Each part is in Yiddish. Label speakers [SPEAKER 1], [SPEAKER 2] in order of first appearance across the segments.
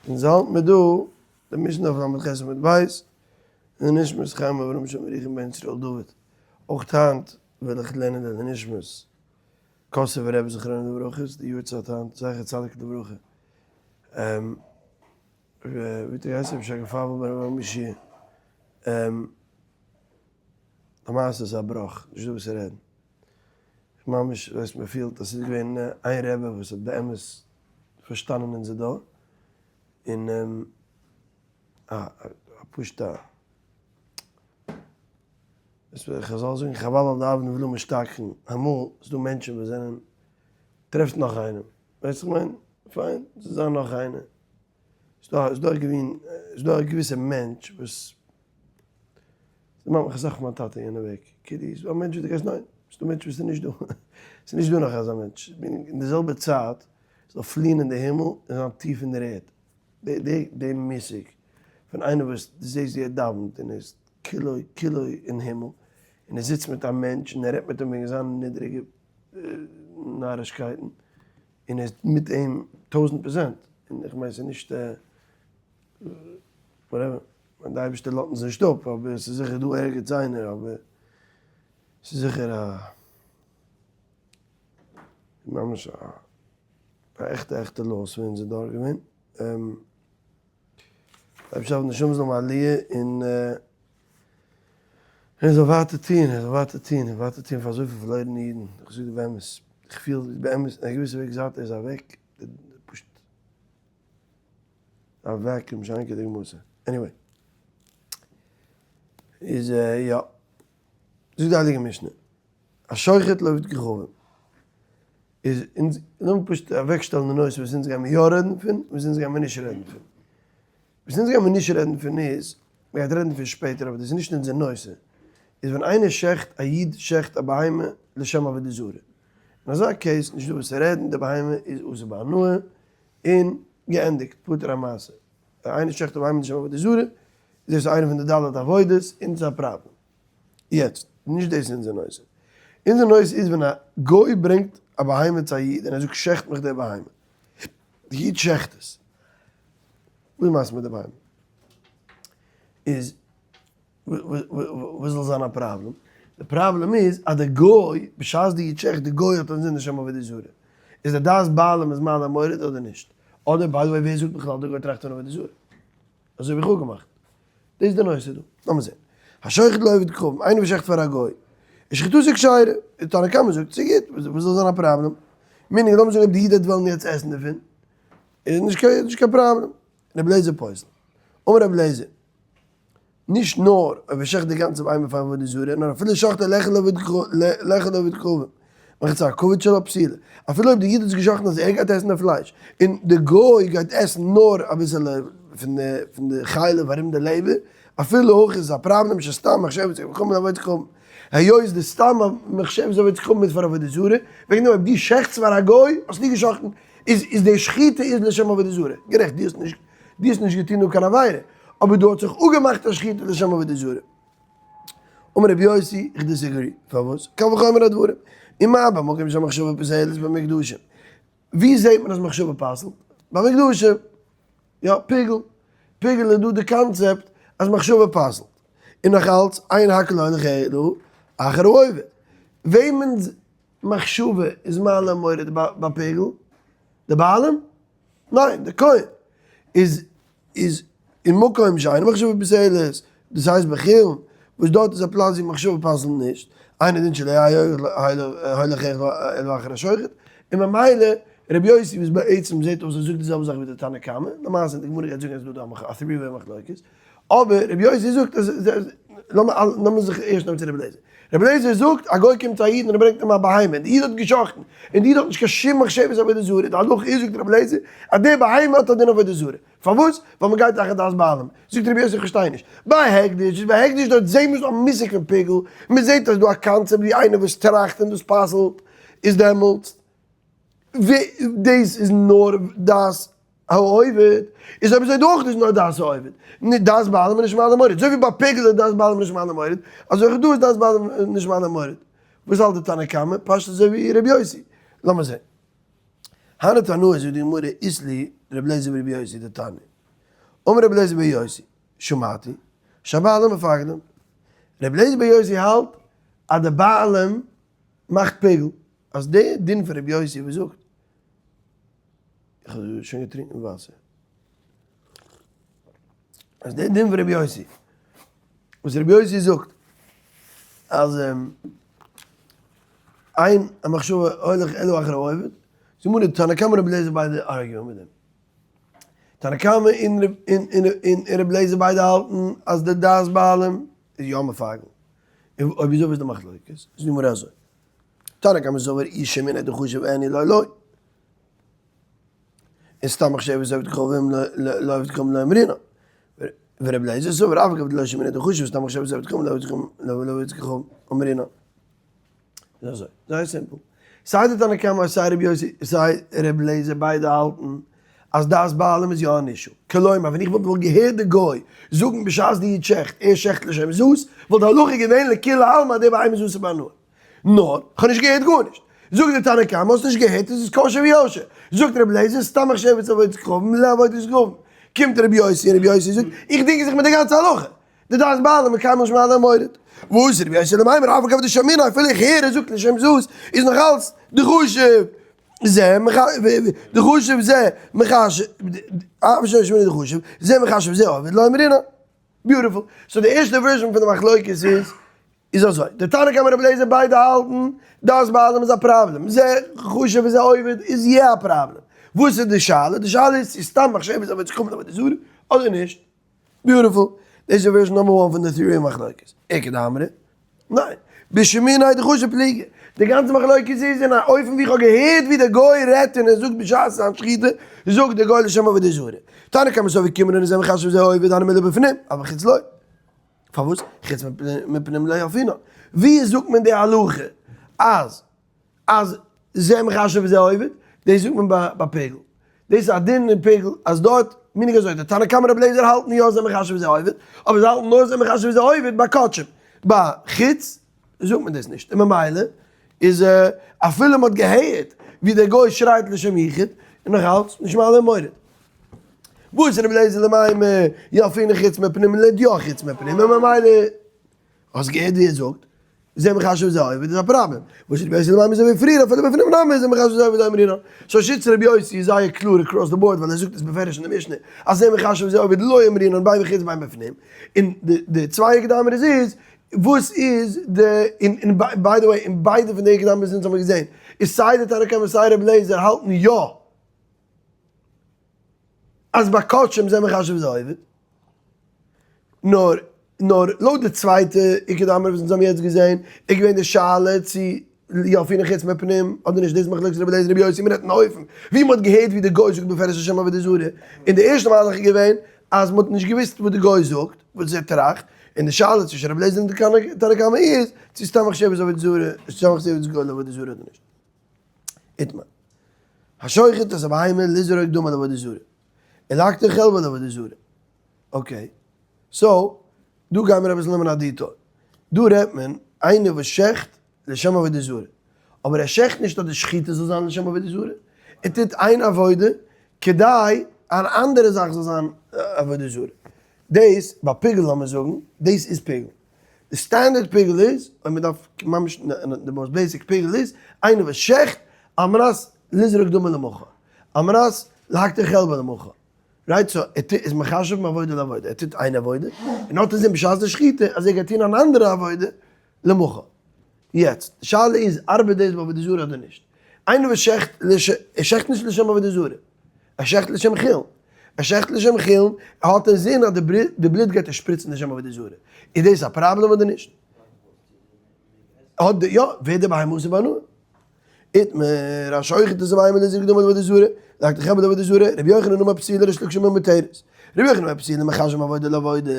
[SPEAKER 1] אונז האלט מיר דא די משנה אויף ל"ח עמוד ב', און נשמת חיים אברהם שמעון ירוחם בן ישראל דוד, אויך היינט וועל איך לערנען די נשמת קאסובער רבי זכרונו לברכה, איז די יארצייט היינט, זכר צדיק לברכה, ווי האט ער געהייסן רבי שרגא פייוול בן רבי משה, למעשה איז א בראך, נישט דא וואס צו רעדן. ממש ווייסט מען פילט אז ס'איז געווען איין רבי וואס האט באמת פארשטאנען אונזער דור, און א פשוט א חזל זאגן חבל על דאבדין ולא משתכחין, אמאל איז דא מענטשן וואס זענען, טרעפסט נאך איינעם, ווייסט וואס איך מיין? פיין, זאל זיין נאך איינער, ס'איז דא ס'איז דא א געוויסע מענטש וואס ס'דערמאנט מיך אסאך פון מיין טאטע יענע וועג, כאילו ס'איז דא א מענטש וואס דו גייסט ניין, ס'איז דא מענטש וואס איז נישט דא, ס'איז נישט דא נאך אזא מענטש, אין די זעלבע צייט זאל פליען אין די הימל און זיין טיף אין דער ערד, די די די מושג פון איינער וואס דו זעסט ווי ער דאווענט און ער איז כולו כולו אין הימל, און ער זיצט מיט א מענטש און ער רעדט מיט אים וועגן זיינע נידריגע נארישקייטן, און ער איז מיט אים 1000%, און איך מיין ס'איז נישט whatever. די אייבערשטער לאזט אונז נישט אפ, אבער ס'איז זיכער דא ערגעץ איינער, אבער ס'איז זיכער א ממש א עכטע עכטע loss פון אונזער דור געווען. אייבערשטער העלפן די נשמה זאל האבן עליה און ער זאל ווייטער טון, ער זאל ווייטער טון, און ווייטער טון פאר אזויפיל פארלוירענע אידן, איך זאג דיר באמת, איך פיל באמת אין א געוויסע וועג זייט ער איז אוועק, פשוט א vacuum שאין כדוגמתו. Anyway. איז יא. זאגט די הייליגע משנה. א שוחט לעובד כוכבים. איז אונז, לאמיר פשוט אוועקשטעלן די נושא וואס אונז גיימיר יא רעדן פון, וואס אונז גיימיר נישט רעדן פון. וואס אונז גיימיר נישט רעדן פון איז, מ'גייט רעדן פון שפעטער אבער דאס איז נישט אונזער נושא, איז ווען איינער שעכט, א איד שעכט א בהמה לשם עבודה זרה. אין אזא case נישטא וואס צו רעדן, די בהמה איז אסור בהנאה, און געענדיגט, פטור המעשה. איינער שעכט א בהמה לשם עבודה זרה, איז דאס איינע פון די ד' עבודות, און ס'איז א פראבלעם. יעצט, נישט דאס איז אונזער נושא. אונזער נושא איז ווען א גוי ברענגט א בהמה צו א איד און ער זאגט שעכט מיך די בהמה. די איד שעכט עס. וואס מאכסטו מיט די בהמה? איז וואס זאל זיין א פראבלעם? די פראבלעם איז אז די גוי, בשעת די איד שעכט, די גוי האט אינזין לשם עבודה זרה. איז די דעת בעלים איז מעלה מוריד אדער נישט? אדער by the way ווער זאגט בכלל די גוי טראכט פון עבודה זרה? אזוי האב איך אפגעמאכט. דאס איז די נושא דא. לאמיר זען. השוחט לעובד כוכבים, איינער וואס שעכט פאר א גוי, איז שחיטתו כשרה. די תנא קמא זאגט ס'איז גוט, וואס זאל זיין א פראבלעם? meaning לאמיר זאגן אויב די איד וועט וועלן יעצט עסן דערפון, איז נישט קיין פראבלעם. רבי אליעזר פוסל. אמר רבי אליעזר. נישט נאר אויב ער שעכט די גאנצע בהמה פאר עבודה זרה, נאר אפילו שחטו לאכול לעובד כוכבים, מחצה הכבד שלה פסולה, אפילו אויב די איד האט עס געשחט'ן אז ער גייט עסן די פלייש, און די גוי גייט עסן נאר אביסעלע פון די חלב ארום די לעבער, אפילו הכי איז עס א פראבלעם שסתם מחשבת חכמים לעובד כוכבים, היות די סתם מחשבת עובד כוכבים איז פאר עבודה זרה, וועגן דעם אויב דו שעכטסט פאר א גוי האסטו געשחט'ן, איז די שחיטה איז לשם עבודה זרה, גערעכט דו האסט נישט. דו האסט נישט געטון דא קיין עבירה, אבער דא האט זיך אפגעמאכט א שחיטה לשם עבודה זרה. אמר רבי יוסי, איך disagree, פארוואס? קל וחומר הדברים, ומה במקום שהמחשבה פוסלת במוקדשים. ווי זעט מען אז מחשבה פסל'ט? ביי מוקדשים. יא, פיגול. פיגול איז דא די קאנצעפט אז מחשבה פסל'ט. און נאך אלץ, אין הכל הולך אלא אחר העובד. וועמענס מחשבה איז מעלה ומוריד ביי פיגול? די בעלים? ניין, די כהן איז איז אין מקום שאין מחשבה פוסלת, דאס הייסט בחולין, וואס דארט איז א פלאץ ווי מחשבה פסל'ט נישט, אינו דין שלא הולך אלא אחר השוחט, און ממילא רבי יוסי וואס בעצם זעט אויס ער זאגט די זעלבע זאך ווי די תנא קמא, למעשה די גמרא גייט זאגן אז ס'איז דא דא א three way מחלוקת, אבער רבי יוסי זאגט אז לאמיר זיך ערשט נעמען צו רבי אליעזר. רבי אליעזר זאגט, א גוי קומט צו א איד און ער ברענגט אים א בהמה, און די איד האט געשחט'ן, און די איד האט נישט קיין שום מחשבת עבודה זרה, די הלכה איז זאגט רבי אליעזר, אז די בהמה האט א דין עבודה זרה. פארוואס? ווייל מען גייט אחר דעת בעלים. זאגט רבי יוסי איך פארשטיי נישט. ביי הקדש איז ביי הקדש דארט זעהט מען נישט א מושג פון פיגול, מען זעהט אז דא א קאנצעפט ווי איינער וואס טראכט און דאס פסל'ט, איז דעמאלטס דאס איז נאר דעת העובד, איז אויב אזוי דאך איז נאר דעת העובד, נישט דעת בעלים און נישט מעלה מוריד, אזוי ווי ביי פיגול איז דעת בעלים נישט מעלה מוריד, אזוי אויך דא איז דעת בעלים נישט מעלה מוריד. וואס האלט די תנא קמא? פשט אזוי ווי רבי יוסי. לאמיר זען. הני תנאי זאגט די גמרא אית להו רבי אליעזר ורבי יוסי דתניא. אמר רבי אליעזר בן יוסי, שמעתי, שהבעלים מפקדים. רבי אליעזר בן יוסי האלט אז די בעלים מאכט פיגול, אז די דין פון רבי יוסי וואס זאגט, איך האב שוין געטרינקן וואסער, אז די דין פון רבי יוסי, וואס רבי יוסי זאגט אז אין המחשבה הולך אלא אחר העובד, זאג מיר די תנא קמא רבי אליעזר ביידע argue ען מיט דעם. תנא קמא און רבי אליעזר ביידע האלטן אז די דעת בעלים איז יא מפגל. און אויב אזוי וואס איז די מחלוקת? זאג מיר אזוי. תנא קמא סבר אי שמיניה דחשיב עני לא לא. און סתם מחשבת עובד כוכבים לא עובד כוכבים לא אמרינן. ורבי אליעזר סבר אף על גב דלא שמיניה דחשיב סתם מחשבת עובד כוכבים לא עובד כוכבים לא עובד כוכבים אמרינן. איז אזוי, זייער simple. סיי די תנא קמא סיי רבי יוסי סיי רבי אליעזר ביידע האלטן אז דעת בעלים איז יא אן issue. כלומר ווען איך וואלט וואלט געהערט די גוי זאגן בשעת די איד שעכט ער שעכט לשם זאת וואלט די הלכה געווען לכולי עלמא אז די בהמה איז אסור בהנאה. נאר, כ'האב נישט געהערט גארנישט. זאגט די תנא קמא האסט נישט געהערט איז עס כשר ויושר. זאגט רבי אליעזר סתם מחשבת עבודת כוכבים לעבודת כוכבים. קומט רבי יוסי און רבי יוסי זאגט איך דינג זיך מיט די גאנצע הלכה. די דעת בעלים איז קיינמאל נישט מעלה מוריד. וואס רבי יוסי למימר אף על גב דשמעינן אפילו איך הער ער זאגט לשם זאת איז נאך אלץ דחשיב זה דחשיב זה מחשב אף ששמעינן דחשיב זה מחשב זה עובד לא אמרינן. Beautiful. So די ערשטע version פון די מחלוקת איז איז אזוי, די תנא קמא רבי אליעזר ביידע האלטן דעת בעלים איז א פראבלעם, זה חשוב וזה עובד איז יע א פראבלעם. וואס איז די שאלה? די שאלה איז צו סתם מחשבת עובד זיך קומט עבודה זרה אדער נישט. Beautiful. דאס איז version number one פון די theory מחלוקת. איכא דאמרי? ניין. בשמיניה דחשיב פליגי. די גאנצע מחלוקת איז אין א אופן ווי איך האב געהערט ווי דער גוי רעדט און ער זאגט בשעת זיין שחיטה זאגט דער גוי לשם עבודה זרה. תנא קמא סבר קימרא זה מחשב זה עובד הני מילי בפנים אבל בחוץ לא. פארוואס? חוץ מפנים לא ילפינן. ווי זאגט מען די הלכה אז אז זה מחשב וזה עובד, דאס זאגט מען ביי פיגול. דאס איז א דין אין פיגול אז דארט meaning אזוי, די תנא קמא רבי אליעזר האלטן יא זה מחשב וזה עובד, אבער זיי האלטן נאר זה מחשב וזה עובד ביי קדשים, ביי חוץ זאגט מען דאס נישט, און ממילא איז אפילו מען האט געהערט ווי דער גוי שרייט לשם יחוד, איז נאך אלץ נישט מעלה ומוריד. וואס רבי אליעזר למימר ילפינן חוץ מפנים לית יא חוץ מפנים, און ממילא האסט געהערט ווי ער זאגט? זה מחשב זה עובד איז א פראבלעם. וואס איז בעסער למימר אזוי ווי פריער אפילו בפנים נמי זה מחשב זה עובד לא אמרינן. So שיטת רבי יוסי איז זייער קלאר across the board ווייל ער זאגט עס בפירוש אין די משנה אז זה מחשב זה עובד לא אמרינן בין בחוץ בין בפנים. און די צוויי איכא דאמרי'ס איז וואס איז די און by the way אין ביידע פון די איכא דאמרי'ס אונז האמיר געזען איז סיי די תנא קמא סיי רבי אליעזר האלטן יא אז ביי קדשים זה מחשב זה עובד. נאר נאר לויט די צווייטע איכא דאמרי וואס אונז האבן יעצט געזען, איז געווען די שאלה צו ילפינן חוץ מפנים אדער נישט, דאס מחלוקת רבי אליעזר רבי יוסי, מ'רעדט אין אופן ווי מ'האט געהערט ווי די גוי זאגט בפירוש לשם עבודה זרה, און די ערשטע מהלך איז געווען אז מ'האט נישט געוואוסט וואס די גוי זאגט, וואס ער טראכט, און די שאלה צווישן רבי אליעזר און די תנא קמא איז צו סתם מחשבת עבודה זרה, סתם מחשבת גוי לעבודה זרה אדער נישט. איתמר. השוחט את הבהמה לזרוק דמה לעבודה זרה. ולהקטיר חלבה לעבודה זרה. Okay. So, דא גיימיר אביסל נעמען א detour. דא רעדט מען איינער וואס שעכט לשם עבודה זרה. אבער ער שעכט נישט אז די שחיטה זאל זיין לשם עבודה זרה. ער טוט איין עבודה כדי אן אנדערע זאך זאל זיין עבודה זרה. דאס, ביי פיגול לאמיר זאגן, דאס איז פיגול. די standard פיגול איז, אויב מען דארף ממש די most basic פיגול איז, איינער וואס שעכט על מנת לזרוק דמה למחר. על מנת להקטיר חלבה למחר. Right? So ער איז מחשב מעבודה לעבודה, ער טוט איין עבודה, און האט אינזין בשעת די שחיטה אז ער גייט טון אן אנדערע עבודה למחר. יעצט, די שאלה איז, ארבעט דאס ביי עבודה זרה אדער נישט? איינער וואס שעכט לש, ער שעכט נישט לשם עבודה זרה, ער שעכט לשם חולין, ער שעכט לשם חולין, ער האט אינזין אז די בלוט גייט ער שפריצן לשם עבודה זרה, איז דאס א פראבלעם אדער נישט? האט די, יא, ווערט די בהמה אסור בהנאה. איתמר, השוחט את הבהמה לזרוק דמה לעבודה זרה, להקטיר חלבה לעבודה זרה, רבי יוחנן אמר פסולה ריש לקיש אמר מותרת. רבי יוחנן אמר פסולה מחשב מעבודה לעבודה,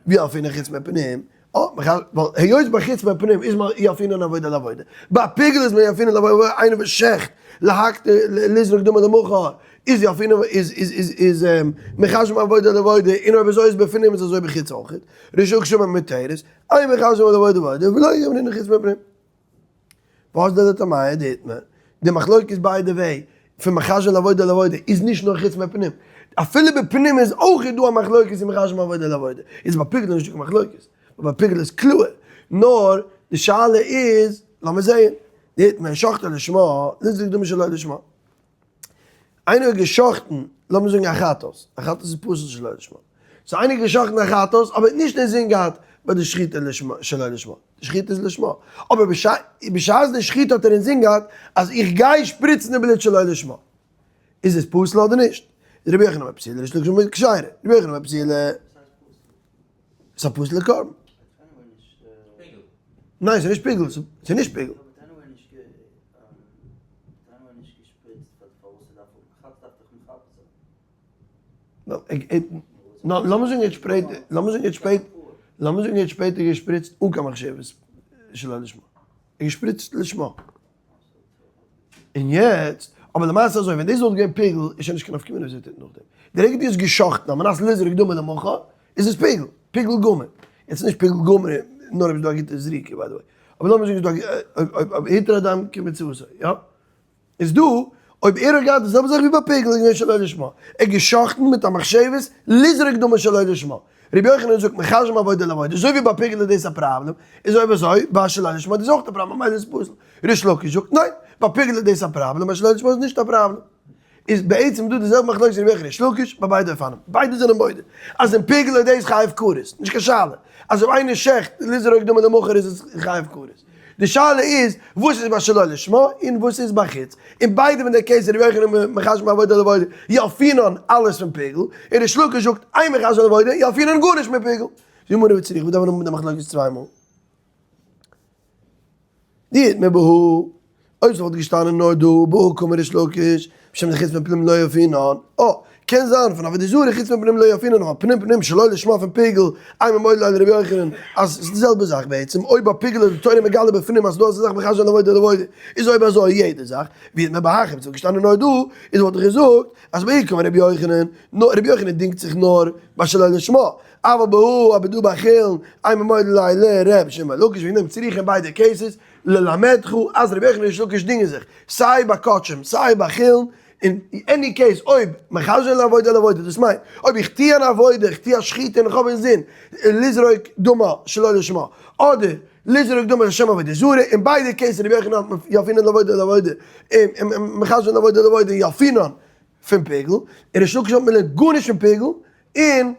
[SPEAKER 1] וילפינן חוץ מפנים, אה, ווייל היות ביי חוץ מפנים איז מען ילפינן עבודה לעבודה, ביי פיגול איז מען ילפינן לעבודה, איינער וואס שעכט להקטיר לזרוק דמה למחר, איז ילפינן איז איז איז איז מחשב מעבודה לעבודה, און אויב אזוי איז בפנים איז אזוי בחוץ אויך, ריש לקיש אמר מותרת, אין מחשב מעבודה לעבודה, ולא ילפינן חוץ מפנים. וואס דער לטעמיה דאיתמר? די מחלוקת by the way פון מחשב לעבודה לעבודה איז נישט נאר חוץ מפנים. אפילו בפנים איז אויך דא א מחלוקת אין מחשב מעבודה לעבודה, איז ביי פיגול נישטא קיין מחלוקת, ווייל ביי פיגול איז קלאר, נאר די שאלה איז, לאמיר זעהן, דאיתמר שחטו לשמה, לזרוק דמים שלא לשמה. איינער האט גע'שחט'ן, לאמיר זאגן א חטאת, א חטאת איז פסול שלא לשמה, so איינער האט גע'שחט'ן א חטאת אבער האט נישט אינזין געהאט ביי די שחיטה שלא לשמה, די שחיטה איז לשמה, אבער בשעת די שחיטה האט ער אינזין געהאט אז איך גיי שפריצן די בלוט שלא לשמה, איז עס פסול אדער נישט? איז רבי יוחנן אומר פסולה ריש לקיש אומר כשרה, רבי יוחנן אומר פסולה איז א פסול'ע קרבן. ניין ס'איז נישט פיגול, ס'איז נישט פיגול. לאמיר זאגן ער האט לאמיר זאגן ער האט שפעטער געשפריצט אן קיין מחשבות שלא לשמה. ער האט געשפריצט לשמה. און יעצט, אבער למעשה אזוי, ווען דאס וואלט געווען פיגול, איז שוין נישט קיין נפקא מינה וואס ער טוט נאכדעם. די רגע דו האסט גע'שחט'ן על מנת לזרוק דמים למחר, איז עס פיגול, פיגול גמור. יעצט נישט פיגול גמור, נאר אויב איז דא א גוטע זריקה by the way. אבער לאמיר זאגן איז דא א אויב אויב התיר הדם כמצוותו, יא? איז דא, אויב ער האט געהאט די זעלבע זאך ווי ביי פיגול איז געווען שלא לשמה. ער האט גע'שחט'ן מיט א מחשבת לזרוק דמים שלא לשמה. רבי יוחנן זאגט מחשבין מעבודה לעבודה, אזוי ווי ביי פיגול איז דאס א פראבלעם, איז אויב אזוי ביי שלא לשמה איז דאס אויך א פראבלעם ממילא איז עס פסול. ריש לקיש זאגט ניין, ביי פיגול איז דאס א פראבלעם, ביי שלא לשמה איז נישט א פראבלעם. איז בעצם דא די זעלבע מחלוקת רבי יוחנן ריש לקיש ביי ביידע אופנים, ביידע זענען מודה אז אין פיגול איז דאס חייב כרת, נישט קיין שאלה אז אויב איינער שעכט לזרוק דמים למחר איז עס חייב כרת. די שאלה איז וואס איז ביי שלא לשמה און וואס איז ביי חוץ, אין ביידע פון די cases רבי יוחנן מחשבין מעבודה לעבודה ילפינן אלעס פון פיגול, און ריש לקיש זאגט אין מחשבין לעבודה ילפינן גארנישט מיט פיגול. זאג מיר רבי צוריק וואס דארף מען האבן די מחלוקת צוויי מאל? דאי איתמר בהא, אויב ס'וואלט געשטאנען נאר דא בהא קאמר ריש לקיש, בשם דחוץ מפנים לא ילפינן, אה, קען זיין פון עבודה זרה חוץ מפנים לא ילפינן אבער פנים פנים שלא לשמה פון פיגול, אימא מודה ליה לרבי יוחנן אז ס'איז די זעלבע זאך בעצם, אויב ביי פיגול איז די תורה מגלה בפנים אז ס'דא אזא זאך מחשבין לעבודה לעבודה, איז אויב אזוי יעדע זאך, ואי איתמר בהכא אויב ס'וואלט געשטאנען נאר דא, איז וואלט איך געזאגט אז בהא קאמר רבי יוחנן, נאר רבי יוחנן דינגט זיך נאר ביי שלא לשמה, אבל בהא אבער דא ביי חולין, אימא מודה ליה לר' שמעון בן לקיש וועגן דעם צריכין ביידע cases, ללמדך אז רבי יוחנן און ריש לקיש דינגען זיך סיי ביי קדשים סיי ביי חולין, אין any case אויב מחשבין מעבודה לעבודה דאס מיינט אויב איך טוה אן עבודה איך טוה א שחיטה און איך האב אינזין לזרוק דמה שלא לשמה אדער לזרוק דמה לשם עבודה זרה אין ביידע cases רבי יוחנן האלט ילפינן לעבודה לעבודה און מחשבין מעבודה לעבודה ילפינן פון פיגול און ריש לקיש האלט מען לערנט גארנישט פון פיגול און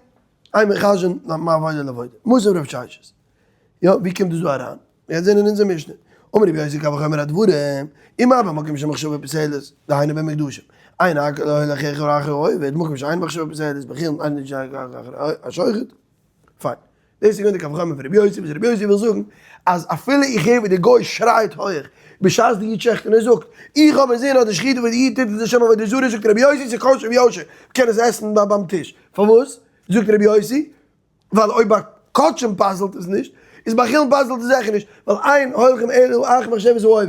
[SPEAKER 1] אין מחשבין מעבודה לעבודה מתיב רב ששת יא ווי קומט דאס דא אריין? מיר זענען אין אונזער משנה. אמר רבי יוסי קל וחומר הדברים, ומה במקום שמחשבה פוסלת, דהיינו במוקדשים, אין הכל הולך אחר אחר העובד, מקום שאין מחשבה פוסלת, בחולין אין נשאר אחר אחר השוחט. פיין. דאס איז געווען די קל וחומר פון רבי יוסי, וואס רבי יוסי וויל זאגן, אז אפילו איך הער ווי די גוי שרייט הויעך, בשעת די איד שעכט און ער זאגט, איך האב אינזין אז די שחיטה וואס די איד טוט איז לשם עבודה זרה, זאגט רבי יוסי ס'איז כשר ויושר, מ'קען עס עסן ביים טיש. פארוואס? זאגט רבי יוסי, ווייל אויב ביי קדשים פסל'ט עס נישט, איז ביי חולין פסל'ט עס זיכער נישט, ווייל אין הולכים אלא אחר מחשבת העובד.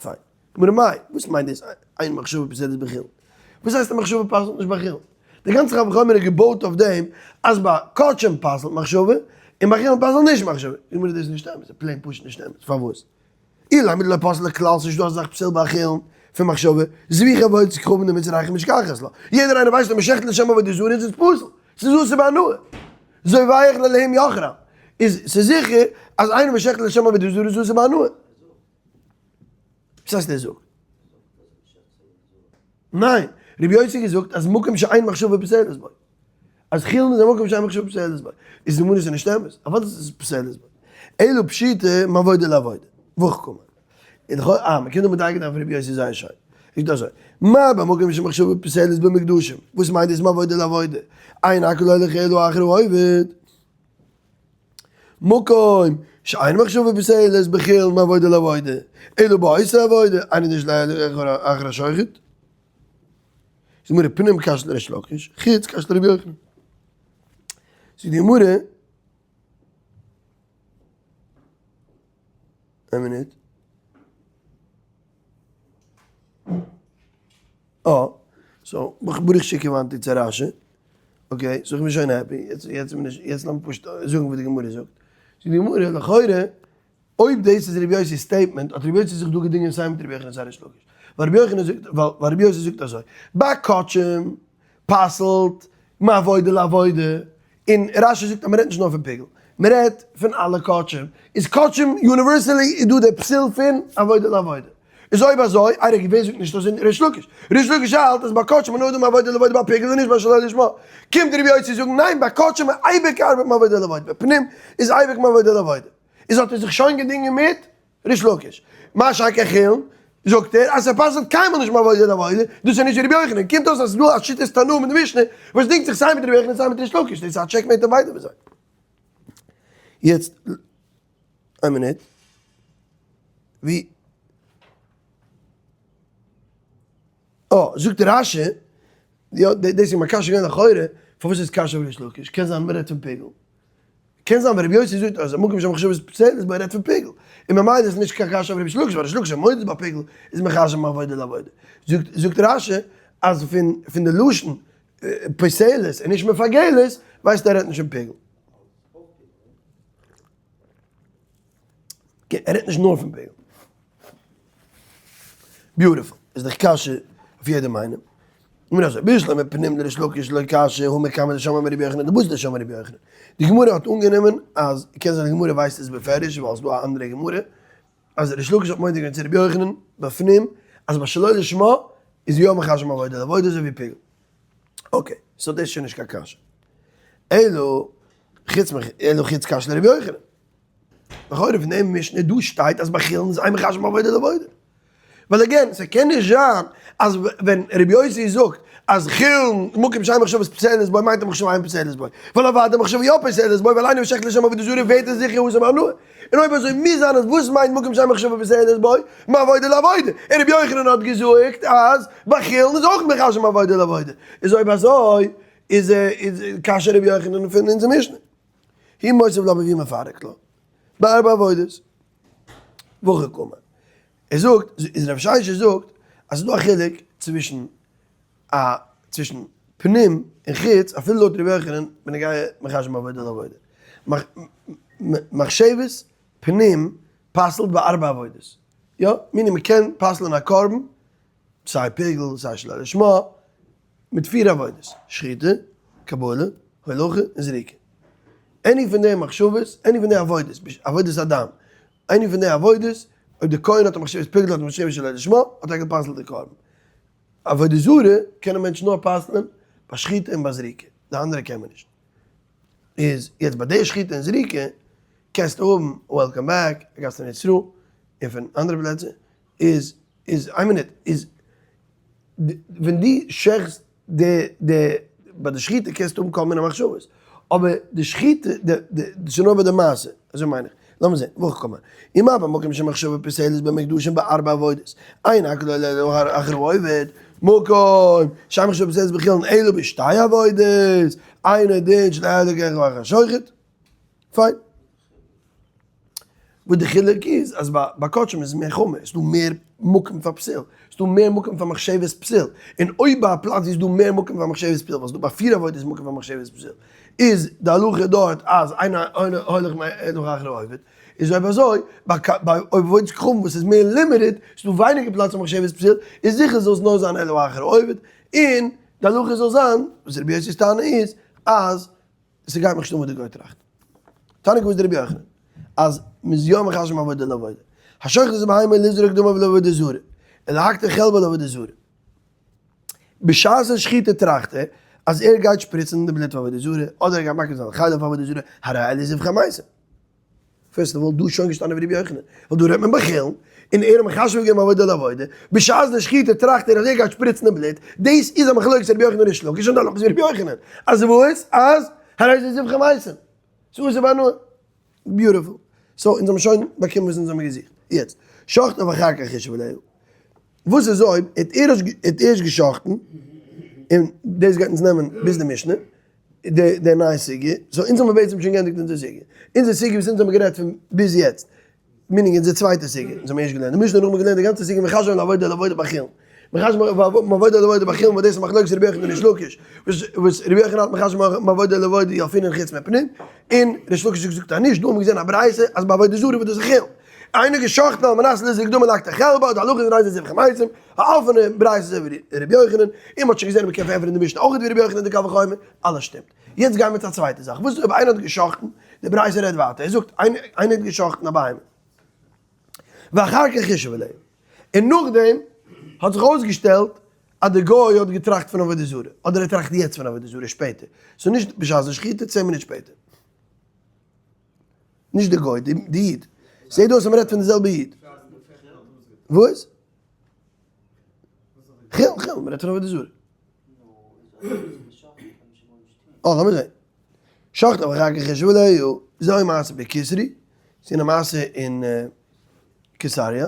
[SPEAKER 1] פיין. גמרא מאי, וואס מיינט דאס אין מחשבה פוסלת בחולין? וואס הייסט א מחשבה פסל'ט נישט ביי חולין? די גאנצע קל וחומר איז געבויט אויף דעם אז ביי קדשים פסל'ט מחשבה, און ביי חולין פסל'ט נישט מחשבה. גמרא דאס איז נישט אמת, ס'איז plain פשוט נישט אמת. פארוואס? אילימא דלא פסלה כלל ס'נישט דא אזא זאך פסול ביי חולין פון מחשבה, זביחה עבודת כוכבים דמצרי משכחת לה, יעדער איינער ווייסט אז מ'שעכט לשם עבודה זרה איז עס פסול, ס'איז אסור בהנאה, זובח לאלהים יחרם, איז ס'איז זיכער אז איינער וואס שעכט לשם עבודה זרה איז אסור בהנאה. וואס הייסט ער זאגט? ניין, רבי יוסי געזאגט אז מקום שאין מחשבה פוסלת בו. אז חולין איז א מקום שאין מחשבה פוסלת בו. איז די גמרא איז נישט אמת. אוודאי איז עס פוסלת בו. אלא פשיטא מעבודה לעבודה. וכו' קומען. און לכאו' אה, מ'קען דא מדייק זיין פון רבי יוסי זייער שיין. זאגט אזוי, מה במקום שמחשבה פוסלת במוקדשים, וואס מיינט דאס מעבודה לעבודה? אין הכל הולך אלא אחר העובד. מקום שאין מחשבה פוסלת בחולין מעבודה לעבודה, אלא בעושה עבודה, אינו נישט אחר השוחט. זאגט די גמרא פנים קשיא לריש לקיש, חוץ קשיא לרבי יוחנן. זאגט די גמרא, איין מינוט. אה, so, ברוך שכיוונתי צו רשי. okay, so איך בין שוין happy, יעצט יעצט בין איך, יעצט לאמיר פשוט זאגן וואס די גמרא זאגט. זאגט די גמרא, לכאורה, אויב דאס איז רבי יוסי'ס statement, האט רבי יוסי זיך דא געדינגען סיי מיט רבי יוחנן סיי ריש לקיש. ווייל רבי יוחנן זאגט, ווייל רבי יוסי זאגט אזוי, ביי קדשים. פסל'ט מעבודה לעבודה, און רשי זאגט אז מ'רעדט נישט נאר פון פיגול, מ'רעדט פון אלע קדשים, איז קדשים universally איז דא די פסול פון עבודה לעבודה, איז אויב אזוי, איי רגע ווער זאגט נישט אזוי ריש לקיש? ריש לקיש האלט אז ביי קדשים איז נאר דא מעבודה לעבודה ביי פיגול און נישט ביי שלא לשמה, קומט רבי יוסי זאגן ניין ביי קדשים איז אייביג ארבעט מעבודה לעבודה, ביי פנים איז אייביג מעבודה לעבודה, איז האט ער זיך שוין געדינגען מיט ריש לקיש. מה שאין כן חולין, זאגט ער אז ס'פסל'ט קיינמאל נישט מעבודה לעבודה, דאס איז נישט ווי רבי יוחנן, קומט אויס אז ס'איז דא א שיטת תנאים אין די משנה וואס דינגט זיך סיי מיט רבי יוחנן סיי מיט ריש לקיש, דאס איז א checkmate אויף ביידע פון זיי. יעצט, איין מינוט, ווי. אה, זאגט רשי, יא, דאס איז מיין קשיא געווען לכאורה, פארוואס איז קשיא אויף ריש לקיש? קען זיין מ'רעדט פון פיגול. קען זיין ווען רבי יוסי זאגט אז מקום שהמחשבה פוסלת בו רעדט פון פיגול, און ממילא איז נישט קיין קשיא אויף ריש לקיש, ווייל ריש לקיש איז מודה ביי פיגול איז מחשב מעבודה לעבודה. זאגט זאגט רשי אז פון פון די לשון פוסלת און נישט מפגלת ווייסט ער רעדט נישט פון פיגול. ער רעדט נישט נאר פון פיגול. Beautiful. איז דאך קשיא אויף יעדעם איינעם. און אזוי, בשלמא פנים דריש לקיש לא קשיא הא מקמי דשמע מרבי יוחנן דבתר דשמע רבי יוחנן. די גמרא האט אנגענומען אז, קען זיין די גמרא ווייסט עס בפירוש ווייל ס'דא א אנדערע גמרא, אז ריש לקיש האט מודה געווען צו רבי יוחנן בפנים אז ביי שלא לשמה איז יא מחשב מעבודה לעבודה אזוי ווי פיגול. Okay, so דאס איז שוין נישט קיין קשיא. אלא חוץ אלא חוץ קשיא לרבי יוחנן. לכאורה פון דעם משנה דא שטייט אז ביי חולין איז אין מחשבין מעבודה לעבודה. ווייל again, ס'קען נישט זיין אז ווען רבי יוסי זאגט אז חולין מקום שאין מחשבה פוסלת בו מיינט ער מחשבה אין פוסלת בו. ווייל אוודאי מחשבה יא פוסלת בו ווייל איינער וואס שעכט לשם עבודה זרה ווערט ער זיכער אסור בהנאה. און אויב אזוי מוז זיין אז וואס מיינט מקום שאין מחשבה פוסלת בו? מעבודה לעבודה. און רבי יוחנן האט געזאגט אז ביי חולין איז אויך מחשב מעבודה לעבודה. איז אויב אזוי איז קשיא רבי יוחנן פון אונזער משנה. הוא מוסיף לה והיא מפרק לה בארבע עבודות והכי קאמר. ער זאגט, איז רב ששת זאגט אז ס'איז דא א חילוק צווישן א צווישן פנים און חוץ אפילו לויט רבי יוחנן בנוגע מחשב מעבודה לעבודה. מחשבת פנים פסל'ט בארבע עבודות. יא, meaning מ'קען פסל'ען א קרבן סיי פיגול סיי שלא לשמה, מיט פיר עבודות, שחיטה, קבלה, הולכה און זריקה. Any פון די מחשבות, any פון די עבודות, עבודת הדם, any פון די עבודות, אויב די כהן האט א מחשבת פיגול האט א מחשבת שלא לשמה, האט ער גע'פסל'ט די קרבן. עבודה זרה קען א מענטש נאר פסל'ען ביי שחיטה און ביי זריקה, די אנדערע קען מען נישט. איז יעצט ביי די שחיטה און זריקה קענסטו האבן welcome back, א גאסט פון ארץ ישראל און פון אנדערע פלעצער, איז איז איין מינוט איז ווען דו שעכסט די די ביי די שחיטה קענסטו האבן כל מיני מחשבות אבער די שחיטה די די ס'איז נאר ביי די מעשה אזוי מיין איך לאמיר זען והכי קאמר ומה במקום שמחשבה פוסלת במוקדשין בארבע עבודות אין הכל אלא אחר העובד מקום שאין מחשבה פוסלת בחולין אלא בשתי עבודות אינו דין שלא יהא אלא אחר השוחט פיין. וואס די חילוק איז אז ביי קדשים איז מער חמור, ס'איז דא מער מקום פאר פסול, ס'איז דא מער מקום פאר מחשבת פסול, און אויב ביי א פלאץ איז דא מער מקום פאר מחשבת פסול, ווייל ס'איז דא ביי פיר עבודות מקום פאר מחשבת פסול, איז די הלכה דארט אז אינו הולך אלא אחר העובד, איז אויב אזוי ביי עבודת כוכבים וואס איז מער limited, ס'איז דא ווייניגער פלאץ פאר מחשבת פסול, איז זיכער זאל עס נאר זיין אלא אחר העובד, און די הלכה זאל זיין, וואס רבי יוסי'ס טענה איז, אז. ס'גייט מיך נישט אן וואס די גוי טראכט. תניא כוותיה דרבי יוחנן, אז מ'איז יא מחשב מעבודה לעבודה. השוחט את הבהמה לזרוק דמה לעבודה זרה, און להקטיר חלבה לעבודה זרה. בשעת השחיטה טראכט ער אז ער גייט שפריצן די בלוט פאר עבודה זרה, אדער ער גייט מקריב זיין חלב פאר עבודה זרה, הרי אלו זבחי מתים. First of all, דא איז שוין געשטאנען ווי רבי יוחנן, ווייל דא רעדט מען בחולין, און ער האט מחשב געווען מעבודה לעבודה, בשעת די שחיטה טראכט ער אז ער גייט שפריצן די בלוט, דאס איז א מחלוקת רבי יוחנן און ריש לקיש, און דאן איז רבי יוחנן, אז וואס? אז הרי זה זבחי מתים, ס'איז אסור בהנאה. Beautiful. So אונז האבן שוין באקומען וואס אונז האבן געזוכט. יעצט, שחטה ואחר כך חשב עליה. וואס איז אויב ער האט ערשט געשחט'ן, און דאס גייט אונז נעמען ביז די משנה, די די נייע סוגיא, so אונז האבן בעצם שוין געענדיגט אונזער סוגיא, אונזער סוגיא וואס אונז האבן גערעדט פון ביז יעצט, meaning אונזער צווייטע סוגיא, אונז האבן ערשט געלערנט די משנה נאכדעם געלערנט די גאנצע סוגיא מחשבין מעבודה לעבודה בחולין, מחשבין מעבודה לעבודה בחולין וואס דאס איז מחלוקת רבי יוחנן און ריש לקיש, וואס רבי יוחנן האלט מחשבין מעבודה לעבודה ילפינן חוץ מפנים, און ריש לקיש האט געזאגט אז נישט, דא האבן מיר געזען א ברייתא אז ביי עבודה זרה וואס דאס איז חולין. איינער געשאכטן על מנת לזרוק דמים להקטיר חלבו, די הלכה איז הרי זה זבחי מתים, א אפענע ברייתא אזוי ווי ר' יוחנן, און מ'האט שוין געזען אז מ'קען פארענטפערן די משנה אויך ווי ר' יוחנן די קל וחומר, אלעס שטימט. יעצט גייען מיר צו א צווייטע זאך, וואס איז אויב איינער האט געשאכטן, די ברייתא רעדט ווייטער, ער זאגט איינער האט געשאכטן א בהמה, ואחר כך חישב עליה, און נאכדעם האט זיך אויסגעשטעלט אז די גוי האט געטראכט פון עבודה זרה, אדער ער טראכט יעצט פון עבודה זרה שפעטער, ס'איז נישט בשעת די שחיטה, צען מינוט שפעטער. נישט די גוי, די איד. זעהט אויס אז מ'רעדט פון די זעלבע איד. וואס? חיל, חיל, מ'רעדט פון עבודה זרה. אה, לאמיר זעהן. שחט ואחר כך חישב עליה, זוהי מעשה בקיסרי, ס'איז א מעשה אין קיסריה,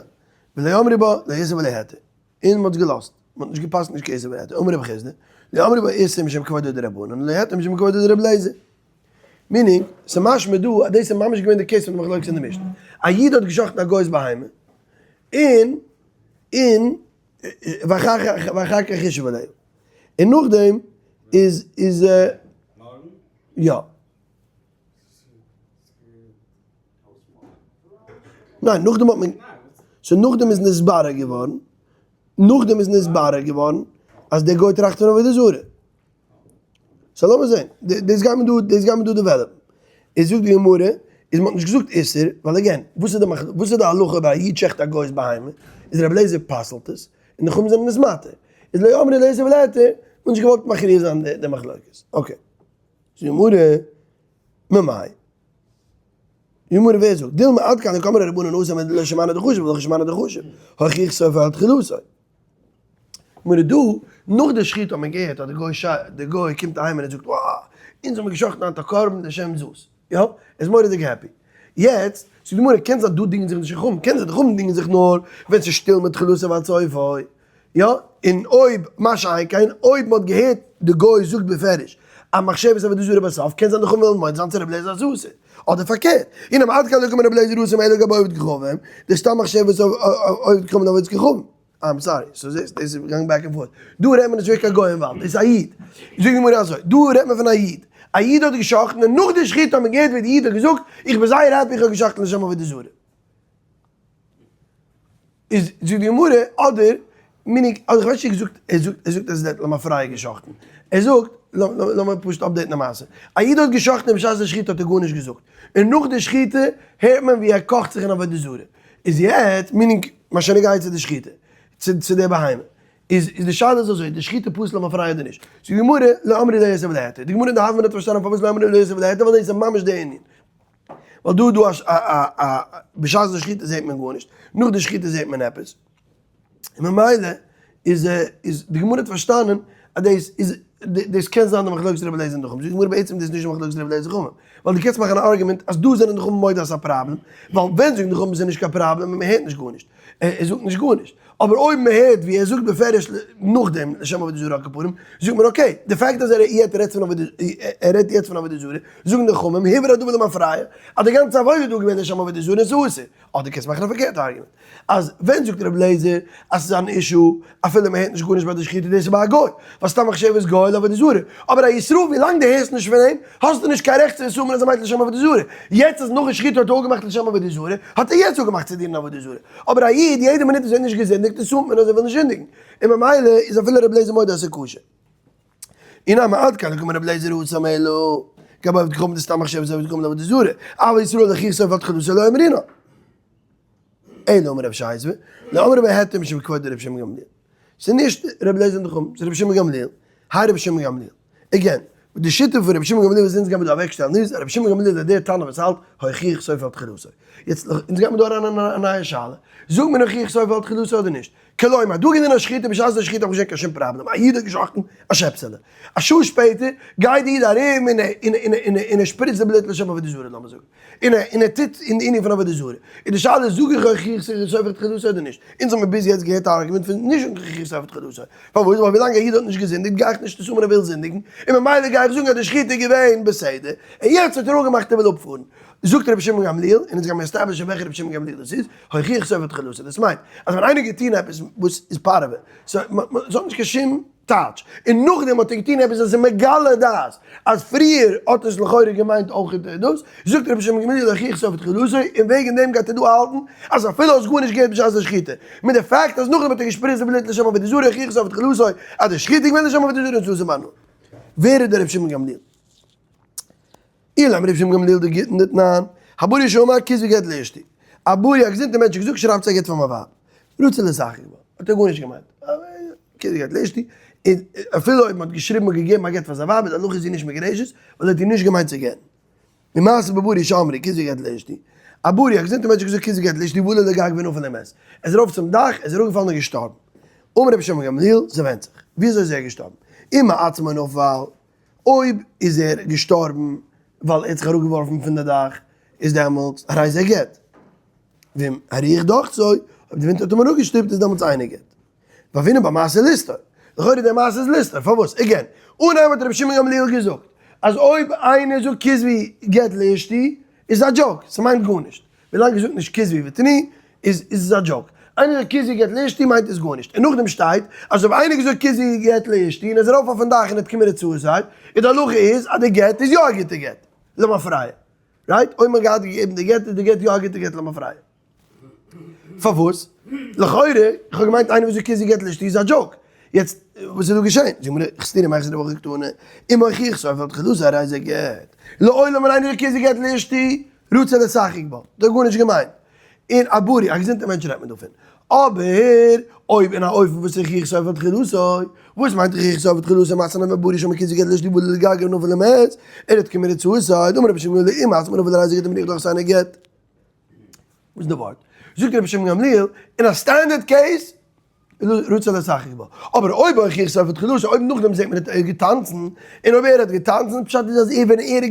[SPEAKER 1] ולא אמרי בה, לא איסור ולא היתר. און מ'האט עס געלאזט, מ'האט נישט געפסקנט נישט קיין איסור ולא היתר, אמר רב חסדא, לא אמרי בה איסור משום כבודו דרבנן, לא היתר משום כבודו דרבי אליעזר. meaning, ס'משמע דא אז דאס איז ממש געווען די case פון די מחלוקת אין די משנה. א איד האט געשחט'ן א גוי'ס בהמה, און, און, ואחר כך חישב עליה. און נאכדעם איז, איז, יא. ניין, נאכדעם האט מען, so נאכדעם איז נתברר געווארן, נאכדעם איז נתברר געווארן אז דער גוי טראכט פון עבודה זרה. so לאמיר זען, דאס גייט מען דא, דאס גייט מען דא develop ן. איז זאגט די גמרא, איז מען האט נישט געזאגט איסור, ווייל again, וואס איז די מחלוקת, וואס איז די הלכה אויב א איד שעכט א גוי'ס בהמה, איז רבי אליעזר פסל'ט עס, און די חכמים זענען עס מתיר. איז לא אמרי לא איסור ולא היתר, מען האט נישט געוואלט מכריע זיין די מחלוקת. okay. זאגט די גמרא, ממאי? די גמרא ווער זאגט? דילמא עד כאן דקאמרי רבנן אסור לא שמענא דחשיב ולא שמענא דחשיב, הוכיח סופו על תחילתו. גמרא דא, נאך די שחיטה האט מען געהערט אז די גוי די גוי קומט אהיים און ער זאגט וואו! אונז האבן געשחט'ן היינט א קרבן לשם זאת. יא, ער איז מורא'דיג happy. יעצט, זאגט די גמרא, קען זיין דא דינגען זיך נישט חכמים, קען זיין די חכמים דינגען זיך נאר ווען ס'איז שטיל מתחילתו ועד סופו. יא, און אויב, מה שאין כן, אויב מ'האט געהערט די גוי זאגט בפירוש אז מחשבת עבודה זרה בסוף, קען זיין די חכמים וועלן מודה זיין צו רבי אליעזר אז אסור. אדער פארקערט, אי נמי עד כאן לא קאמר רבי אליעזר אסור אלא גבי עובד כוכבים, דסתם מחשבת עובד כוכבים לעבודת כוכבים. I'm sorry, so זעסט, דאס איז געגאנגען back and forth. דא רעדט מען נישט וועגן קיין גוי אין וואלד, דאס איז א איד. זאגט די גמרא אזוי, דא רעדט מען פון א איד. א איד האט גע'שחט'ן און נאך די שחיטה האט מען געהערט ווי די איד האט געזאגט, איך בין זייער happy איך האב גע'שחט'ן לשם עבודה זרה. איז זאגט די גמרא, אדער meaning, אדער כ'ווייס נישט געזאגט, ער זאגט, ער זאגט אז ער האט למפרע גע'שחט'ן. ער זאגט, לאמיר פשוט update ן די מעשה. א איד האט גע'שחט'ן און בשעת די שחיטה האט ער גארנישט געזאגט. און נאך די שחיטה הערט מען ווי ער קאכט זיך אין עבודה זרה. איז יעצט, meaning, מה שנוגע צו די שחיטה, צו די בהמה. איז איז די שאלה איז אזוי, די שחיטה פסול למפרע אדער נישט? זאגט די גמרא, לא אמרי לא איסור ולא היתר. די גמרא אין די הוה אמינא האט פארשטאנען פארוואס לא אמרי לא איסור ולא היתר, ווייל דאס איז ממש די ענין. ווייל דא איז דא א א א בשעת די שחיטה זעט מען גארנישט, נאך די שחיטה זעט מען עפעס, און ממילא איז איז די גמרא האט פארשטאנען אז דאס איז דאס קען זיין די מחלוקת רבי אליעזר און די חכמים, זאגט די גמרא בעצם דאס איז נישט די מחלוקת רבי אליעזר און חכמים, ווייל דו קענסט מאכן א argument אז דא זענען די חכמים מודה אז ס'איז א פראבלעם, ווייל ווען זאגן די חכמים ס'איז נישט קיין פראבלעם און מ'הערט נישט גארנישט, ער זאגט נישט גארנישט, אבער אויב מ'הערט ווי ער זאגט בפירוש נאכדעם לשם עבודה זרה על כל פנים, זאגט מען okay, די fact אז ער רעדט פון עבודה ער רעדט יעצט פון עבודה זרה, זאגן די חכמים הוברר הדבר למפרע אז די גאנצע עבודה איז דא געווען לשם עבודה זרה און ס'איז אסור. אדער קענסט מאכן א פארקערטע argument, אז ווען זאגט רבי אליעזר אז ס'איז אן issue אפילו מ'הערט נישט גארנישט ביי די שחיטה דאס איז ביי א גוי, ווייל סתם מחשבת גוי לעבודה זרה, אבער א ישראל ווילאנג דו הערסט נישט פון אים האסטו נישט קיין רעכט צו assume ען אז ער מיינט לשם עבודה זרה, יעצט אז נאכן שחיטה האט ער אפגעמאכט לשם עבודה זרה, האט ער יעצט אפגעמאכט צו דינען עבודה זרה, אבער א איד יעדע מינוט וואס ער האט נישט געזינדיגט assume ט מען אז ער וויל נישט זינדיגן, און ממילא איז אפילו רבי אליעזר מודה אז ס'איז כשר. אי נמי עד כאן לא קאמר רבי אליעזר התם אלא גבי עובד כוכבים דסתם מחשבת עובד כוכבים לעבודה זרה, אבל ישראל להוכיח סופו על תחילתו לא אמרינן. אלא אמר רב ששת, לא אמרי בה היתר משום כבוד רבי שמעון גמליאל. ס'איז נישט רבי אליעזר און די חכמים, ס'איז רבי שמעון גמליאל, היי רבי שמעון גמליאל. again, די שיטה פון רבי שמעון גמליאל וואס אונז גיימיר דא אוועקשטעלן איז, רבי שמעון גמליאל איז דער תנא וואס האלט הוכיח סופו על תחילתו. יעצט, אונז גיימיר דא אריין אין א נייע שאלה, זאגט מען הוכיח סופו על תחילתו אדער נישט? כלומר, דא געווען א שחיטה, בשעת די שחיטה האט נישט געווען קיין שום פראבלעם, א איד האט געשחט'ן א שעפסעלע, א שעה שפעטער גייט די איד ארום און און ער שפריצט די בלוט לשם עבודה זרה לאמיר זאגן, און ער און ער טוט אין די ענין פון עבודה זרה, איז די שאלה זאג איך הוכיח סופו על תחילתו אדער נישט, אונז האמיר ביז יעצט געהערט א argument פון נישט זאגן הוכיח סופו על תחילתו, פארוואס? ווייל ווילאנג א איד האט נישט געזינדיגט גיי איך נישט assume ען ער וויל זינדיגן, און ממילא גיי איך זאגן אז די שחיטה איז געווען בסדר, און יעצט האט ער אפגעמאכט ער וויל אפפארן. זאגט רבי שמעון גמליאל, און אונז גיימיר establish ן וועלכע רבי שמעון גמליאל דאס איז, הוכיח סופו תחילתו, דאס מיינט אז ווען איינער האט געטון עפעס וואס איז פארעווע, ס'האט נישט קיין שום טייטש, און נאכדעם האט ער געטון עפעס וואס איז מגלה דעת אז פריער האט עס לכאורה געמיינט אויך דאס, זאגט רבי שמעון גמליאל הוכיח סופו תחילתו, און וועגן דעם גייט ער דא האלטן אז אפילו האסט גארנישט געהערט בשעת די שחיטה, מיט די פאקט אז נאכדעם האט ער געשפריצט די בלוט לשם עבודה זרה הוכיח סופו תחילתו אז די שחיטה איז געווען לשם עבודה זרה און ס'איז אסור בהנאה. ווער איז דער רבי שמעון גמליאל? אילימא רבי שמעון גמליאל דגיטין דתנן, הבריא שאמר כתבו גט לאשתי. א בריא א געזונטער מענטש האט געזאגט שרייבטס א גט פאר מיין ווייב. רצה לשחק בה, האט ער גארנישט געמיינט. כתבו גט לאשתי, און אפילו אויב מען האט געשריבן און געגעבן א גט פאר זיין ווייב איז הלכה איז זי נישט מגורשת, ווייל ער האט איר נישט געמיינט צו גט'ן. ומעשה בבריא שאמרו כתבו גט לאשתי. א בריא א געזונטער מענטש האט געזאגט כתבו גט לאשתי ועלה לגג ונפל ומת. ער איז ארויף צום דאך, ער איז אראפגעפאלן און געשטארבן. אמר רבי שמעון גמליאל, ס'ווענדט זיך וויאזוי איז ער געשטארבן. אם מעצמו נפל, אויב איז ער געשטארבן ווייל ער האט זיך אראפגעווארפן פון די דאך, איז דעמאלטס הרי זה גט. ואם הרוח דחתו, אויב די ווינט האט אים אראפגעשטופט איז דעמאלטס אינו גט. והוינן בה מעשה לסתור. לכאורה די מעשה איז לסתור, פארוואס? again, אנהייב האט רבי שמעון גמליאל געזאגט אז אויב איינער זאגט כתבו גט לאשתי איז א joke, ס'מיינט גארנישט. ווילאנג ער זאגט נישט כתבו ותנו איז איז עס א joke. איינער זאגט כתבו גט לאשתי מיינט עס גארנישט. און נאכדעם שטייט אז אויב איינער געזאגט כתבו גט לאשתי און ער איז ארויף אויפן דאך און האט committed suicide, איז די הלכה איז אז די גט איז יא א גוטע גט. למפרע. right? אויב מען האט געהאט געגעבן די גט איז די גט יא א גוטע גט למפרע. פארוואס? לכאורה, איך האב געמיינט איינער וואס זאגט כתבו גט לאשתי איז א joke. יעצט, וואס איז דא געשען? זאג מיר, איך סתירה מאך זיך די וואך קטנה, אם הוכיח סופו תחילתו הרי זה גט. לעולם ווען איינער זאגט כתבו גט לאשתי, רצה לשחק בה, האט ער גארנישט געמיינט. און א בריא, א געזונטער מענטש רעדט מען דא פון. אבער, אויב אין א אופן וואס הוכיח סופו תחילתו, וואס מיינט הוכיח סופו תחילתו, מעשה נאר בריא שאמר כתבו גט לאשתי ועלה לגג ונפל ומת, ער האט committed suicide, אמר רבי שמעון גמליאל, אם מעצמו נפל הרי זה גט אם הרוח דחתו אינו גט. וואס איז די ווארט? זאגט רבי שמעון גמליאל, אין א standard case, רצה לשחק בה. אבער אויב הוכיח סופו תחילתו, אויב נאכדעם זעט מען האט ער געטאנצן, און אויב ער האט געטאנצן, פשט איז אז ער ווען ער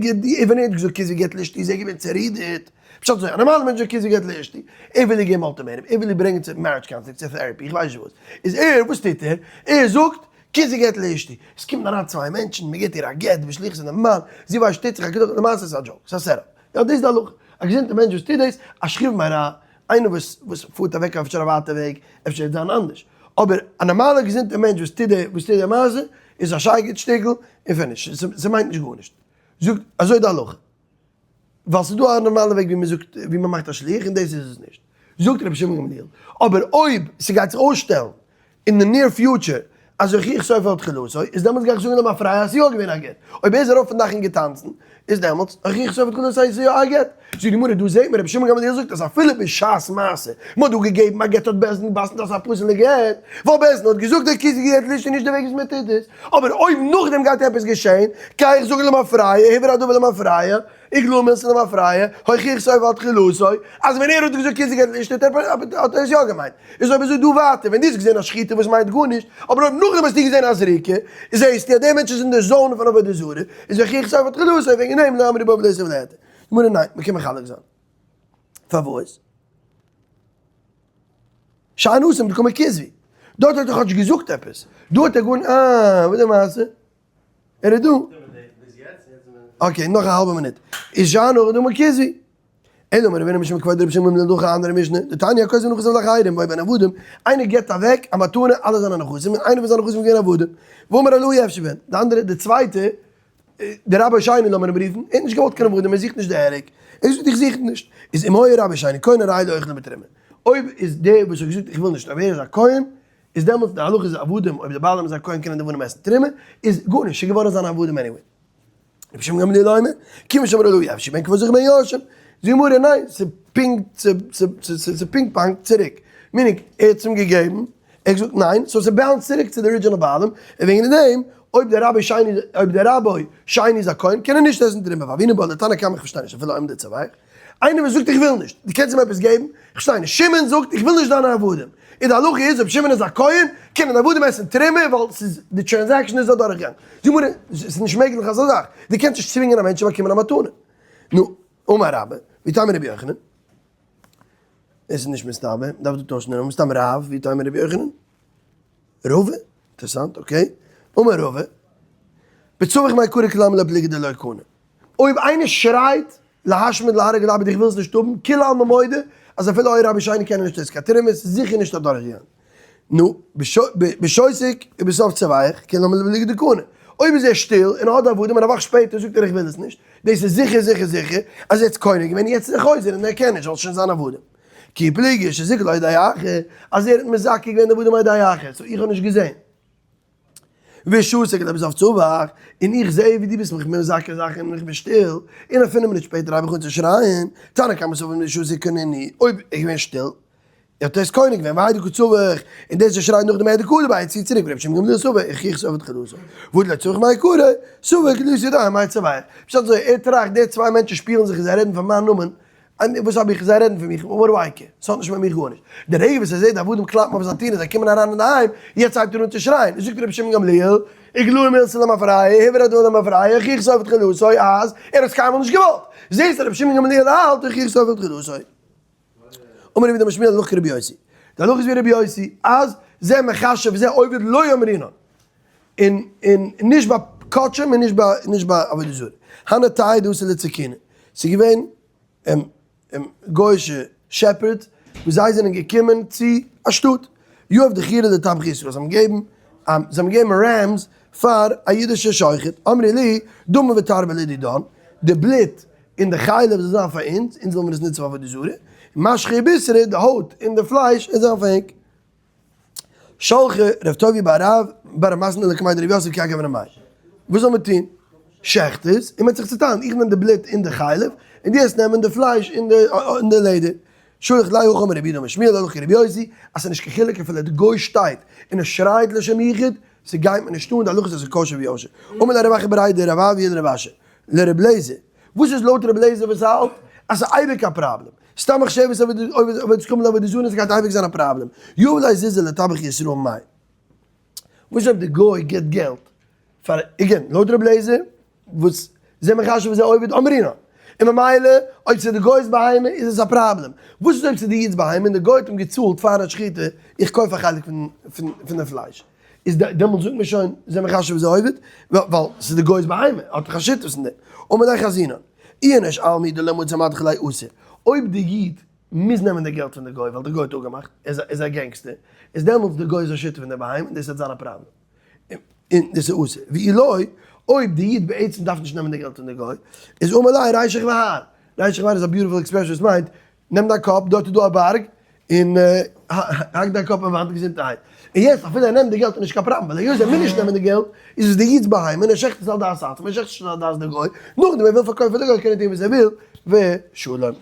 [SPEAKER 1] ווען ער האט געזאגט כתבו גט לאשתי איז ער געווען צערודערט. פשט אזוי, א נארמאלער מענטש זאגט כתבו גט לאשתי, ער וויל איר געבן ultimatum, ער וויל איר ברענגען צו marriage counseling, צו therapy, איך ווייס נישט וואס. איז ער, וואס טוט ער? ער זאגט כתבו גט לאשתי. עס קומען אריין צוויי מענטשן, מען געבט איר א גט בשליחות פון דעם מאן, זי ווייסט שטוט זיך א גדול, למעשה איז עס א joke, ס'איז א setup. יא דאס איז די הלכה. א געזונטער מענטש וואס טוט דאס, א שכיב מרע, איינער וואס וואס פארט אוועק אפשר א ווייטע וועג, אפשר וועט זיין אנדערש, אבער א נארמאלער געזונטער מענטש וואס טוט די וואס טוט די מעשה, איז א שייגעץ שטיקל און finish, ס'מיינט נישט גארנישט. זאגט אזוי די הלכה. ווייל ס'איז דא א נארמאלע וועג ווי מ'זאגט ווי מ'מאכט א שליח און דאס איז עס נישט. זאגט רבי שמעון גמליאל, אבער אויב ס'גייט זיך אויסשטעלן אין די near future אז הוכיח סופו תחילתו, איז דעמאלטס גיי איך זאגן למפרע אז ס'איז יא געווען א גט. אויב ער איז ארויף פון דאך און געטאנצן, איז דעמאלטס הוכיח סופו תחילתו אז ס'איז יא א גט. זאגט די גמרא, דא זעט מען רבי שמעון גמליאל זאגט אז אפילו בשעת מעשה מ'האט דא געגעבן א גט האט בית דין געפסקנט אז ס'איז א פסול'ע גט, ווייל בית דין האט געזאגט דער כתבו גט לאשתי נישט די וועג וואס מ'טוט עס, אבער אויב נאכדעם גייט עפעס געשען, גיי איך זאגן למפרע, הוברר הדבר למפרע, איגלאי מילתא למפרע, הוכיח סופו תחילתו, אז ווען ער האט געזאגט כתבו גט לאשתי האט ער עס יא געמיינט. איז אויב אזוי דא ווייטער, ווען דו האסט געזען א שחיטה וואס מיינט גארנישט, אבער אויב נאכדעם האסטו געזען א זריקה, זעסטו אז דער מענטש איז אין די zone פון עבודה זרה, איז הוכיח סופו תחילתו, וועגן דעם לא אמרו בה ולא הוסיפו להיתר. גמרא ניין, מ'קען מחלק זיין. פארוואס? שאני התם דקאמר כתבו. דארט האט ער כאטש געזאגט עפעס. דא האט ער גארנישט, אה, וואס די מעשה? ער איז דא. okay, נאך א האלבע מינוט. איז שאני התם דקאמר כתבו. אלא אמר רב הונא משום כבוד רבי שמעון בן דוחה א אנדערע משנה, דתניא הכותב נכסיו לאחרים והיו בהן עבדים, איינער געבט אוועק א מתנה אלע זיינע נכסים און איינער פון זיינע נכסים איז געווען עבדים, ואמר הלאו יבשו בהן, די אנדערע די צווייטע, די רבי שני לאמיר אים רופן, ער האט נישט געוואלט קיין עבדים ער זוכט נישט די הרג, ער האט געזאגט איך זוך נישט, איז אם היה רבו שני כהן הרי אלו אוכלין בתרומה, אויב איז דער וואס האט געזאגט איך וויל נישט אויב ער איז א כהן, איז דעמאלטס די הלכה איז עבדים אויב די בעלים איז א כהן קענען די עבדים עסן תרומה, איז גארנישט ס'איז געווארן זיינע עבדים anyway. רבי שמעון גמליאל אומר, כיוון שאמר הלאו יבשו בהן כבר זכו בהן יורשים. זאגט גמרא ניין, ס'פונקט ס'פינג פאנג צוריק. meaning ער האט עס אים געגעבן, ער האט געזאגט ניין, so ס' bounce ט צוריק צו די original בעלים, און וועגן דעם אויב דער רבי שני אויב דער רבי שני איז א כהן קען ער נישט עסן תרומה, והוינן בה לתנא קמא איך פארשטיי נישט אפילו עומד וצווח. איינער וואס זאגט איך וויל נישט, דו קענסט אים עפעס געבן? איך פארשטיי נישט, שמעון זאגט איך וויל נישט דיינע עבדים, און די הלכה איז אויב שמעון איז א כהן קענען די עבדים עסן תרומה ווייל ס'איז די transaction איז אדורכגעגאנגען. זאג מיר, ס'איז נישט מעגליך אזא זאך, דו קענסט נישט צווינגען א מענטש צו באקומען א מתנה. נו, אמר רבה, ואיתימא רבי יוחנן? עס איז נישט מסתבר, מ'דארף דא טוישן די נאמען, מסתם רב, ואיתימא רבי יוחנן? רבא? אינטערעסאנט, okay. אמר רבא, בצווח מעיקרא כולי עלמא לא פליגי דלא קנה. אויב איינער שרייט. להשמיד להרוג ולאבד איך וויל עס נישט האבן, כולי עלמא מודה אז אפילו אוי רבי שיינע קען ער נישט עס קיין תרומה איז זיכער נישט אדורכגעגאנגען. נו, בשותק ובסוף צווח, כולי עלמא לבלוג דקנה. אויב איז ער שטיל און האט די עבדים און א וואך שפעטער זאגט ער איך וויל עס נישט, דאס איז זיכער זיכער זיכער אז ער האט עס קונה געווען און יעצט איז ער חוזר און ער קען נישט זאל שוין זיין עבדים. כי פליגי שזיכו לו על ידי אחר, אז ער האט מזכה געווען די עבדים על ידי אחר, so איך האב נישט געזען. ושתק לבסוף צווח, און איך זע ווי דו ביסט מיך מזכה זאכן און איך בין שטיל, און א פינף מינוט שפעטער הייב איך אן צו שרייען, תנא קמא סבר דשתיק קנינהו, אויב איך געווען שטיל, האט ער עס קונה געווען, והאי דקא צווח, און דאס וואס שרייט נאכדעם האי דקא דבעי צי צוריק, ורבי שמעון גמליאל סבר, הוכיח סופו תחילתו, והא דלא צווח מעיקרא, סבר גליות ידיים מאי צווח. פשט אזוי, ער טראכט, די צוויי מענטשן שפילן זיך און זיי רעדן פון מיין נאמען, וואס האב איך, זיי רעדן פון מיך, what do I care, ס'האט נישט מיט מיך גארנישט. די רגע וואס ער זעט די עבדים קלאפן אויף זיין טיר און זיי קומען אריין אינדערהיים, יעצט הייבט ער אן צו שרייען, זאגט רבי שמעון גמליאל, איגלאי מילתא למפרע, הובהר הדבר למפרע, הוכיח סופו תחילתו, אז ער האט עס קיינמאל נישט געוואלט. זעסט אז רבי שמעון גמליאל האלט הוכיח סופו תחילתו. אמר רבי יהודה אמר שמואל הלכה כרבי יוסי. די הלכה איז ווי רבי יוסי, אז זה מחשב וזה עובד לא אמרינן. און און נישט ביי קדשים און נישט ביי נישט ביי עבודה זרה. הני טייעא דאתו לצוקיני. ס'איז געווען גוי'אישע shepherds וואס זיי זענען געקומען צו א שטאט. יהב דכירי לטבחי ישראל. זיי האבן געגעבן זיי האבן געגעבן rams פאר א אידישע שוחט. אמרי להו דמא ותרבא לדידן. די בלוט און די חלב זאל זיין פאר אונז, אונז זאלן מיר עס נוצן פאר עבודה זרה. משחא ובישרא, די הויט און די פלייש זאל זיין פאר ענק. שלחה ר' טובי' בר רב בר מתנא לקמיה דרב יוסף כי האי גוונא מאי. וואס זאל מען טון? שעכט עס און מען האט זיך צוטיילן, איך נעם די בלוט און די חלב, און דו העסט נעמען די פלייש און די לעדער. שלח ליה הכי אמר רב יהודה אמר שמואל הלכה כרבי יוסי, אז ס'איז נישט קיין חילוק אפילו די גוי שטייט און ער שרייט לשם יחוד, ס'גייט מיר נישט אן, די הלכה איז אז ס'איז כשר ויושר. אמר ליה רב אחא בריה דרב אויא לרב אשי, לר' לעזער, וואס איז לויט ר' לעזער וואס האלט אז ס'איז אייביג א פראבלעם? סתם מחשבת עובד זכות לעבודה זרה ס'גייט אייביג זיין א פראבלעם. יהב ליה זוזי לטבחי ישראל מאי. וואס אויב די גוי גיבט געלט פאר again לויט ר' לעזער וואס זה מחשב וזה עובד אמרינן און ממילא אויב ס'איז די גוי'ס בהמה איז עס א פראבלעם. וואס איז אויב ס'איז די איד'ס בהמה און די גוי האט אים געצאלט פאר א שחיטה איך קויף א חלק פון די פלייש. איז דעמאלטס זאגט מען שוין זה מחשב וזה עובד, ווייל ס'איז די גוי'ס בהמה, האט דאך א שותפות אין דעם. אמר ליה חזינן, איניש על מידי לא מצי מדחי ליה אסור, אויב די איד מוז נעמען די געלט פון די גוי ווייל די גוי האט אפגעמאכט, ער איז א גענגסטער, איז דעמאלטס די גוי איז א שותף אין די בהמה און דאס וועט זיין א פראבלעם. און דאס איז אסור. ואי לא, אויב די איד בעצם דארף נישט נעמען די געלט פון די גוי, איז אמר ליה רישך בהר. רישך בהר איז א beautiful expression וואס מיינט, נעם דיין קאפ, דארט איז דא א בארג, און האק דיין קאפ אין וואנט געזונטערהייט. און יעצט אפילו ער נעמט די געלט איז נישט קיין פראבלעם, ווייל היות ער מוז נישט נעמען די געלט, איז עס די איד'ס בהמה און ער שעכט עס על דעת עצמו, ער שעכט נישט על דעת די גוי, נאכדעם ער וויל פארקויפן די גוי קען ער טון וואס ער וויל, ושלום.